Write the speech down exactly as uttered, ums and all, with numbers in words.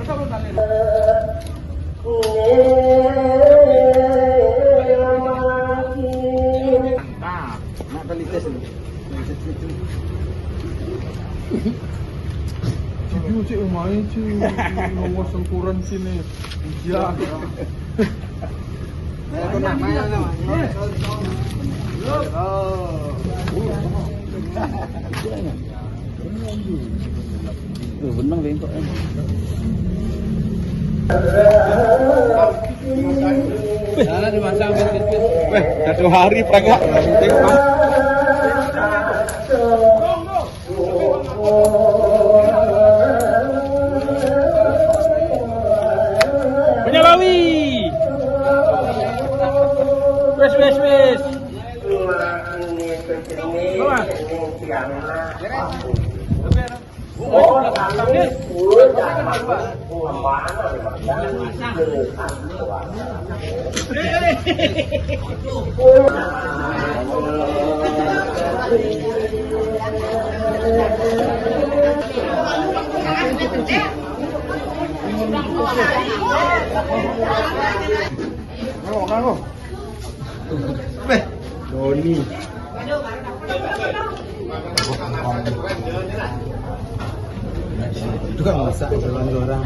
Nah, nak teli tes ni. Cucu cik umai cik. Lawas sengkuran sini. Iya. Tuh, benang bengkok, eh. Weh, satu hari perangkat. Penyalawi. Wes, wes, wes. Wah. Nganggo, nganggo. Beh, Doni. Itu kan masak jalan orang.